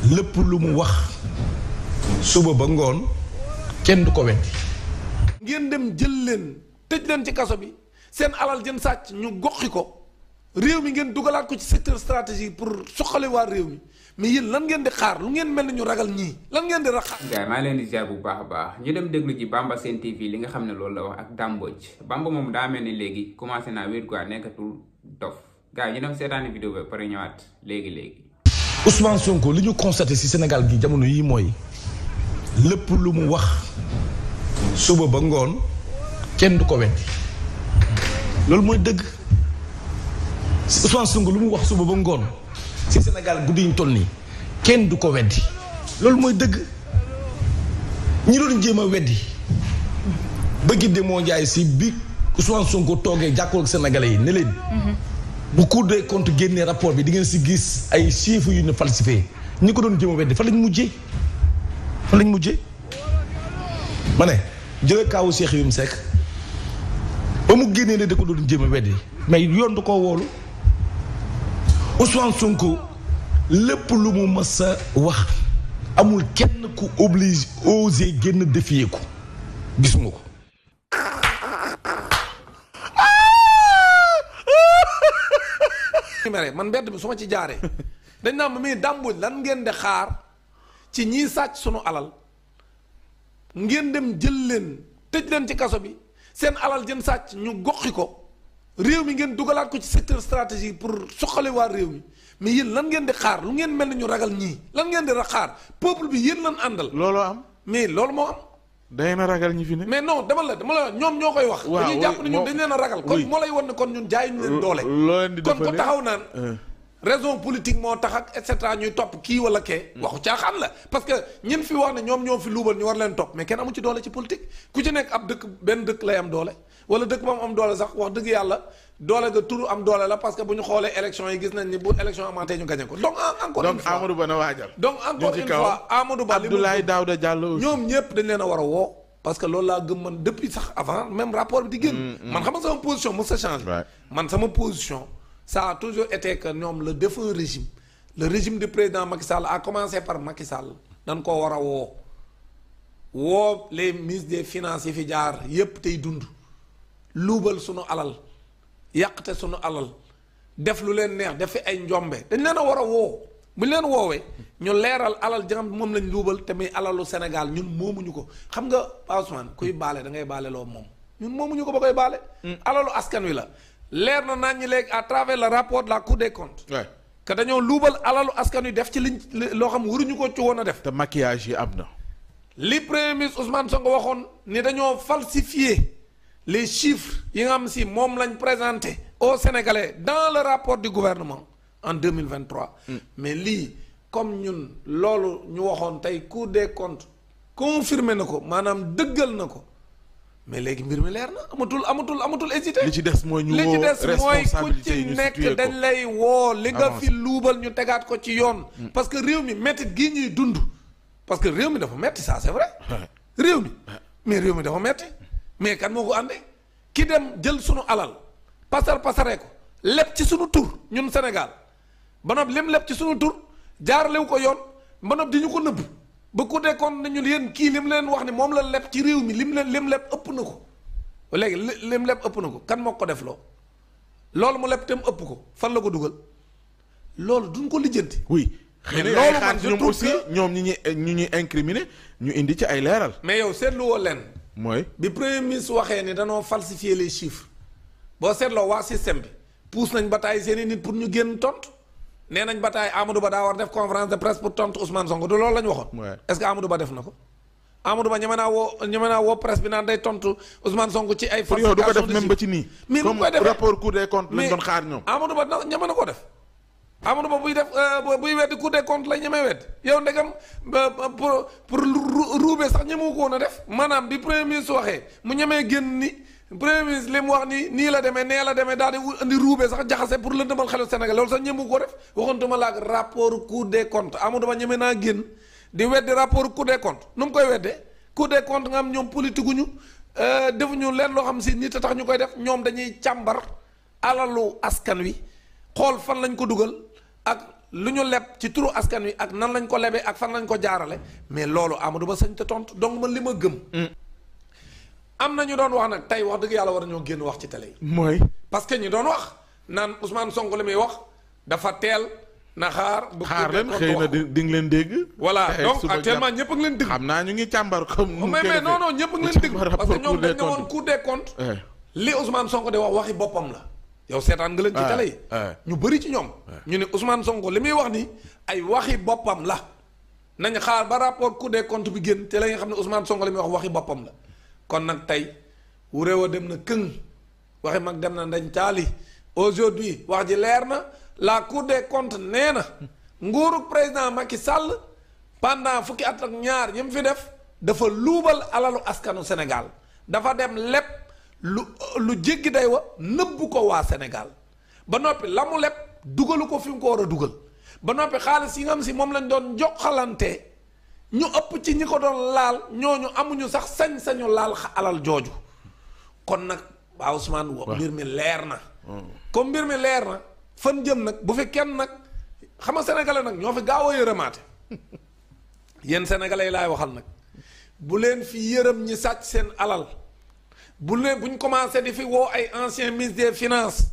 lépp lu mu wax suba ba ngoon kenn du ko weddi. ngeen dem jël leen tëj leen ci kaso bi seen alal jën sàcc ñu goxi ko réew mi ngeen dugalaat ko ci secteur stratégique pour suqali waa réew mi mais yéen lan ngeen di xaar lu ngeen mel ni ñu ragal ñii lan ngeen di raxaar. gars yi maa leen di ziar bu baax a baax ñu dem déglu ji Bamba Sen TV li nga xam ne loolu la wax ak Dame Mbodj Bamba moom daa mel ni léegi commencé naa wér quoi nekkatul dof gars yi ñu dem seetaani vidéo ba pare ñëwaat léegi. Ousmane Sonko li ñu constaté ci Sénégal gi jamono yi mooy lépp lu mu wax suba ba ngoon kenn du ko weddi loolu mooy dëgg Ousmane Sonko lu mu wax suba ba ngoon ci Sénégal guddi ñu toll nii kenn du ko weddi loolu mooy dëgg ñi doon jéem a weddi ba gidde moo jaay si bi Ousmane Sonko toogee jàkkoor ak sénégalais yi ne leen bu Cour des comptes génnee rapport bi di ngeen si gis ay chiffres yu ñu falsifié ñi ko doon jéem a weddi fa lañ mujjee ma ne jëlee kaawu Cheikh Yérim Seck ba mu génnee ne da ko doon jéem a weddi mais yoon du ko woolu Ousmane Sonko lépp lu mu mës a wax amul kenn ku osé génn défier ko gisuma ko. man mbedd bi su ma ci jaaree dañ naa ma mais Dame Mbodj lan ngeen di xaar ci ñiy sàcc sunu alal ngeen dem jël leen tëj leen ci kaso bi seen alal jën sàcc ñu goxi ko réew mi ngeen dugalaat ko ci secteur stratégique pour suqali waa réew mi mais yéen lan ngeen di xaar lu ngeen mel ni ñu ragal ñii lan ngeen di xaar peuple bi yéen lan àndal. looloo am. mais loolu moo am. day na ragal ñi fi ne. mais non dama la ñoom ñoo koy wax. dañuy jàpp ne ñun dañ leen a ragal. kon moo lay wan ne kon ñun jaay ñu leen doole. kon ko taxaw naan. raison politique moo tax ak et cetera ñuy topp kii wala kee. waxu caaxaan la parce que ñin fi wax ne ñoom ñoo fi luubal ñu war leen topp mais kenn amu ci doole ci politique ku ci nekk ab dëkk benn dëkk lay am doole wala dëkk moom am doole sax wax dëgg yàlla doole ga turu am doole la parce que bu ñu xoolee élection yi gis nañ ni bu élection amaatee ñu gagné ko donc encore une fois Amadou Ba na waajal. donc encore une fois Amadou Ba Abdoulaye Daouda Diallo ñoom ñëpp dañ leen a war a woo parce que loolu laa gëm man depuis sax avant même rapport bi di génn man xam nga sama position mos a changé man sama position ça a toujours été que ñoom le défunt régime le régime du président Macky Sall a commencé par Macky Sall dañ koo war a woo les ministres des finances yi fi jaar yépp tey dund luubal sunu alal yàqte sunu alal def lu leen neex def fi ay njombe dañ leen a war a woo bu ñu leen woowee ñu leeral alal jam moom lañ luubal te muy alalu Sénégal ñun moomuñu ko xam nga Ousmane kuy baale da ngay baale loo moom ñun moomuñu ko ba koy baale alalu askan wi la leer na naan ñi léegi à travers le rapport de la Cour des comptes que dañoo luubal alalu askan wi def ci liñ loo xam waruñu ko ci woon a def te maquillage yi am na li premier ministre Ousmane Sonko waxoon ni dañoo falsifier les chiffres yi nga xam si moom lañ présenté aux Sénégalais dans le rapport du gouvernement en 2023 mais lii comme ñun loolu ñu waxoon tey Cour des comptes confirmé na ko maanaam dëggal na ko mais léegi mbir mi leer na amatul hésité li ci des mooy ñu woo responsabilité yi ñu nekk dañ lay woo li nga fi luubal ñu tegaat ko ci yoon parce que réew mi mettit gii ñuy dund parce que réew mi dafa metti ça c'est vrai réew mi mais réew mi dafa metti mais kan moo ko àndee ki dem jël sunu alal pasaree ko lépp ci sunu tur ñun Sénégal ba noppi lim lépp ci sunu tur jaaralewu ko yoon ba noppi di ñu ko nëbb ba ku dekkoon nañu yéen kii lim leen wax ni moom la lépp ci réew mi lim lépp ëpp na ko léegi lim lépp ëpp na ko kan moo ko def loo loolu mu lépp tam ëpp ko fan la ko dugal loolu duñ ko lijjanti. oui xëy na loolu man ñoom aussi ñoom ñi ñuy incriminer ñu indi ci ay leeral. mais yow seetlu woo leen. mooy bi premier ministre waxee ni danoo falsifier les chiffres boo seetloo waa système bi pousse nañ bataay seen i nit pour ñu génn tontu nee nañ bataay Amadou Ba daa war def conférence de presse pour tontu Ousmane Sonko du loolu la ñu waxoon. est-ce que Amadou Ba def na ko. Amadou Ba ñeme naa woo presse bi naan day tontu Ousmane Sonko ci ay. pour yow du ko def même ba ci nii. mais comme rapport Cour des comptes lañ doon xaar ñoom. Amadou Ba ñeme na ko def. Amadou Ba buy def buy weddi Cour des comptes la ñemee weddi yow ndegam pour ruube sax ñemewu ko woon a def maanaam bi premier ministre waxee mu ñemee génn ni premier ministre li mu wax ni nii la demee nee la demee daal di indi ruube sax jaxase pour lëndëmal xelu Sénégal loolu sax ñemewu ko def waxantuma la ak rapport Cour des comptes Amadou Ba ñeme naa génn di weddi rapport Cour des comptes nu mu koy weddee Cour des comptes nga am ñoom politique gu ñu defuñu leen loo xam si nit a tax ñu koy def ñoom dañuy càmbar alalu askan wi xool fan lañ ko dugal ak lu ñu leb ci turu askan wi ak nan lañ ko lebee ak fan lañ ko jaarale mais loolu Amadou Ba sañ te tontu donc man li ma gëm. am na ñu doon wax nag tey wax dëgg yàlla war nañoo génn wax ci télé yi. mooy. parce que ñu doon wax naan Ousmane Sonko li muy wax dafa teel na xaar. xaar leen xëy na di nga leen dégg. voilà donc actuellement ñëpp a ngi leen dégg. xam naa ñu ngi càmbar comme. mais non non ñëpp a ngi leen dégg parce que ñoom dañ ne woon Cour des comptes. li Ousmane Sonko di wax waxi boppam la. yow seetaan nga leen ci télé yi. ñu bëri ci ñoom. ñu ne Ousmane Sonko li muy wax ni ay waxi boppam la. nañ xaar ba rapport Cour des comptes bi génn te la nga xam ne Ousmane Sonko li muy wax waxi boppam la. kon nag tey wuréew a dem na këng waxi mag dem na ndañ taali aujourd'hui wax ji leer na la Cour des comptes nee na nguuru président Macky Sall pendant fukki at ak ñaar ñi mu fi def dafa luubal alalu askanu Sénégal dafa dem lépp lu jéggi day wa nëbbu ko waa Sénégal ba noppi la mu lépp dugalu ko fi mu ko war a dugal ba noppi xaalis yi nga xam si moom lañ doon joxalante ñu ëpp ci ñi ko doon laal ñooñu amuñu sax sañ-sañu laal alal jooju kon nag waa Ousmane mbir mi leer na comme mbir mi leer na fan jëm nag bu fi kenn nag xam nga sénégalais nag ñoo fi gaaw a yërëmaate yéen sénégalais yi laay waxal nag bu leen fi yërëm ñi sàcc seen alal buñ commencé di fi woo ay ancien ministre des finances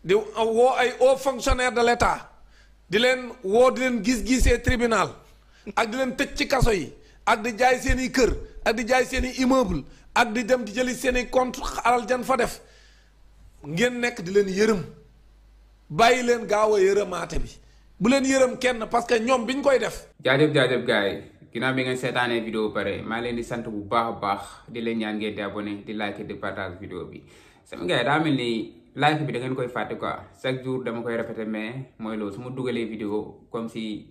di woo ay hauts fonctionnaires de l'État di leen woo di leen gis-gisee tribunal ak di leen tëj ci kaso yi ak di jaay seen i kër ak di jaay seen i immeuble ak di dem di jëli seen i compte alal jan fa def ngeen nekk di leen yërëm bàyyi leen gaaw a yërëmaate bi bu leen yërëm kenn parce que ñoom biñ koy def. jaajëf gars yi ginnaaw bi ngeen seetaanee vidéo pare maa leen di sant bu baax a baax di leen ñaan ngeen di abonné di like di partage vidéo bi sama gars yi daa mel ni like bi da ngeen koy fàtte quoi chaque jour dama koy répété mais mooy loolu su ma dugalee vidéo comme si.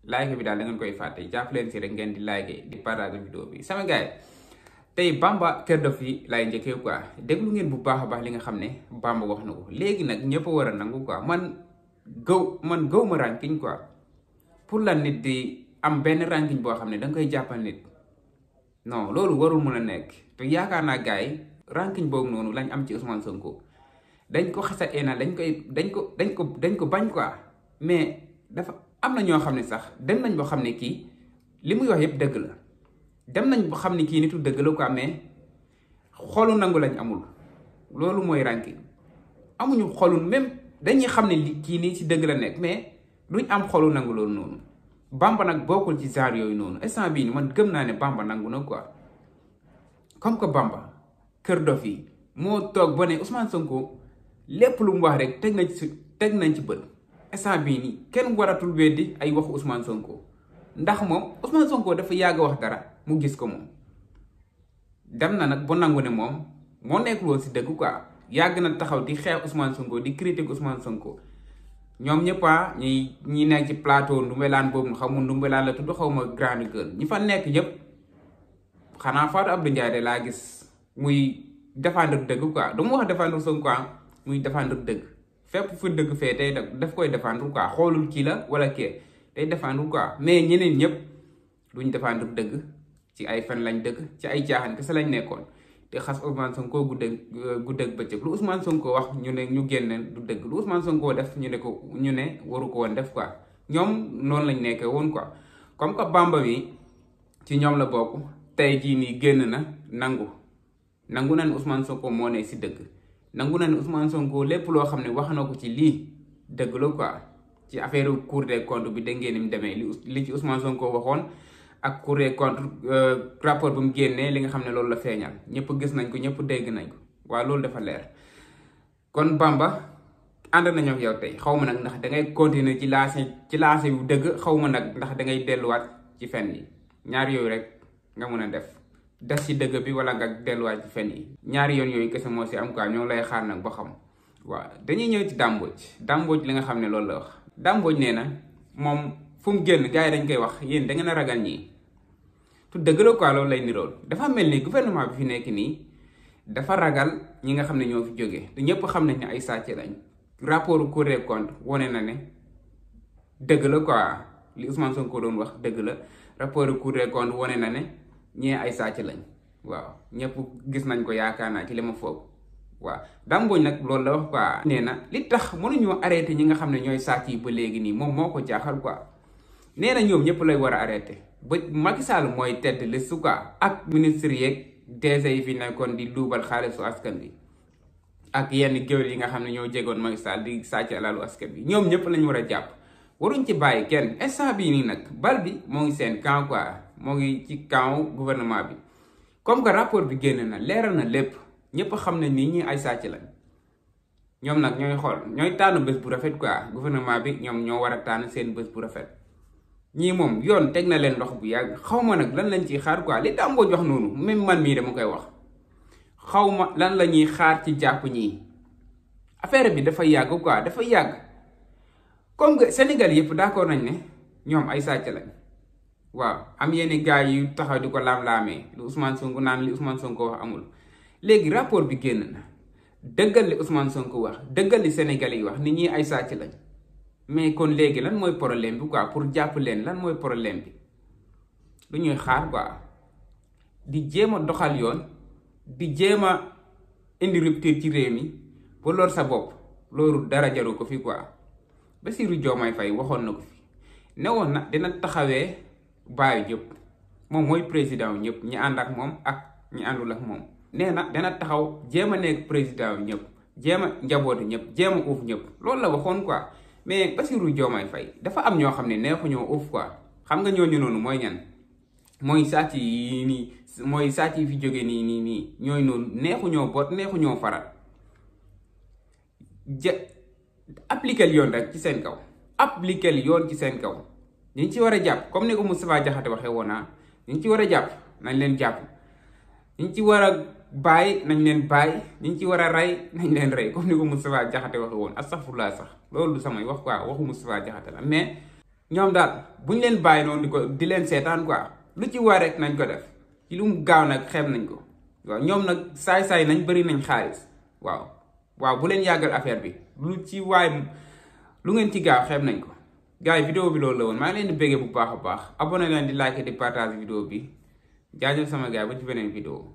like bi daal da ngeen koy fàtte jàpp leen si rek ngeen di like di partage vidéo bi sama gars yi tey Bamba Kër Dof yi laay njëkkee quoi déglu ngeen bu baax a baax li nga xam ne Bamba wax na ko léegi nag ñëpp a war a nangu quoi man gaw ma ranking quoi pour la nit di am benn ranking boo xam ne da nga koy jàppal nit non loolu warul mën a nekk te yaakaar naa gars yi ranking boobu noonu lañ am ci Ousmane Sonko dañ ko xasa ena dañ ko bañ quoi mais dafa am na ñoo xam ne sax dem nañ boo xam ne kii li muy wax yëpp dëgg la dem nañ boo xam ne kii nitu dëgg la quoi mais xolu nangu lañ amul loolu mooy ranking amuñu xolu même dañuy xam ne li kii nii ci dëgg la nekk mais duñ am xolu nangu loolu noonu Bamba nag bokkul ci genre yooyu noonu instant bii nii man gëm naa ne Bamba nangu na quoi comme que Bamba Kër Dof yi moo toog ba ne Ousmane Sonko lépp lu mu wax rek teg nañ ci bët. instant bii nii kenn waratul weddi ay waxu Ousmane Sonko ndax moom Ousmane Sonko dafa yàgg wax dara mu gis ko moom dem na nag ba nangu ne moom moo nekkul woon si dëgg quoi yàgg na taxaw di xeex Ousmane Sonko di critique Ousmane Sonko ñoom ñëpp ñi nekk ci plateau Ndumbelaan boobu xaw ma Ndumbelaan la tudd xaw ma grande gueule ñi fa nekk yëpp xanaa Fatou Abdou Ndiaye de laa gis muy défendre dëgg quoi du mu wax défendre Sonko muy défendre dëgg. fépp fu dëgg fee tey daf koy défendre quoi xoolul kii la wala kii day défendre quoi mais ñeneen ñëpp duñ défendre dëgg ci ay fen lañ dëgg ci ay caaxaan kese lañ nekkoon te xas Ousmane Sonko guddeeg bëccëg lu Ousmane Sonko wax ñu ne ñu génne du dëgg lu Ousmane Sonko def ñu ne waru ko woon def quoi ñoom noonu lañ nekkee woon quoi comme que Bamba bi ci ñoom la bokk tey jii nii génn na nangu na ne Ousmane Sonko moo ne si dëgg. nangu na ne Ousmane Sonko lépp loo xam ne wax na ko ci lii dëgg la quoi ci affaire Cour des comptes bi dégg ngeen ni mu demee li ci Ousmane Sonko waxoon ak Cour des comptes rapport bu mu génnee li nga xam ne loolu la feeñal ñëpp gis nañ ko ñëpp dégg nañ ko waaye loolu dafa leer. kon Bamba ànd nañoo ak yow tey xaw ma nag ndax da ngay continuer ci lancé yu dëgg xaw ma nag ndax da ngay delluwaat ci fen yi ñaar yooyu rek nga mën a def. des ci dëgg bi wala nga delluwaat ci fen yi ñaari yoon yooyu kese moo si am quoi ñoo lay xaar nag ba xam waaw dañuy ñëw ci Dame Mbodj li nga xam ne loolu la wax Dame Mbodj nee na moom fu mu génn gars yi dañ koy wax yéen da ngeen a ragal ñii tu dëgg la quoi loolu lay nirool dafa mel ni gouvernement bi fi nekk nii dafa ragal ñi nga xam ne ñoo fi jógee te ñëpp xam nañ ne ay sàcc lañ rapport Cour des comptes wane na ne dëgg la quoi li Ousmane Sonko doon wax dëgg la rapport Cour des comptes wane na ne ñee ay sàcc lañ waaw ñëpp gis nañ ko yaakaar naa ci li ma foog waaw Dame Mbodj nag loolu la wax quoi nee na li tax mënuñoo arrêté ñi nga xam ne ñooy sàcc yi ba léegi nii moom moo ko jaaxal quoi nee na ñoom ñëpp lay war a arrêté ba Macky Sall mooy tête liste quoi ak ministre yeeg DG yi fi nekkoon di luubal xaalisu askan bi ak yenn géwél yi nga xam ne ñoo jegoon Macky Sall di sàcc alalu askan bi ñoom ñëpp lañ war a jàpp waruñ ci bàyyi kenn instant bii nii nag bal bi moo ngi seen camp quoi moo ngi ci camp gouvernement bi comme que rapport bi génn na leeral na lépp ñëpp xam ne nii ñi ay sàcc lañ ñoom nag ñooy xool ñooy tànn bés bu rafet quoi gouvernement bi ñoom ñoo war a tànn seen bés bu rafet ñii moom yoon teg na leen loxo bu yàgg xaw ma nag lan lañ ciy xaar quoi li Dame Mbodj wax noonu même man mii dama koy wax xaw ma lan la ñuy xaar ci jàpp ñii affaire bi dafa yàgg quoi dafa yàgg comme que Sénégal yëpp d'accord nañ ne ñoom ay sàcc lañ waaw am yenn gars yu taxaw di ko laam-laamee lu Ousmane Sonko naan li Ousmane Sonko wax amul léegi rapport bi génn na dëggal li Ousmane Sonko wax dëggal li Sénégal yi wax nit ñi ay sàcc lañ mais kon léegi lan mooy problème bi quoi pour jàpp leen lan mooy problème bi lu ñuy xaar quoi di jéem a doxal yoon di jéem a indi rupture ci réew mi ba lor sa bopp loolu dara jaru ko fi quoi Bassirou Diomaye Faye waxoon na ko fi newoon na dina taxawee baayu ñëpp moom mooy président ñëpp ñi ànd ak moom ak ñi àndul ak moom nee na dana taxaw jéem a nekk président ñëpp jéem a njabootu ñëpp jéem a uuf ñëpp loolu la waxoon quoi mais Bassirou Diomaye Faye dafa am ñoo xam ne neexuñoo uuf quoi xam nga ñooñu noonu mooy ñan mooy sàcc yi nii mooy sàcc yi fi jóge nii ñooy noonu neexuñoo boot neexuñoo faral appliquer yoon rek ci seen kaw appliquer yoon ci seen kaw ñu ci war a jàpp comme ni ko Moustapha Diakhaté waxee woon naa ñu ci war a jàpp nañ leen jàpp ñu ci war a bàyyi nañ leen bàyyi ñu ci war a rey nañ leen rey comme ni ko Moustapha Diakhaté waxee woon astaghfirullah sax loolu du samay wax quoi waxu Moustapha Diakhaté la mais ñoom daal buñ leen bàyyi noonu di leen seetaan quoi lu ci war rek nañ ko def ci lu mu gaaw nag xeeb nañ ko waaw ñoom nag saay-saay nañ bëri nañ xaalis waaw bu leen yàggal affaire bi lu ci waay lu ngeen ci gaaw xeeb nañ ko gars yi vidéo bi loolu la woon maa ngi leen di béggee bu baax a baax abonné leen di like di partage vidéo bi jaajëf sama gars ba ci beneen vidéo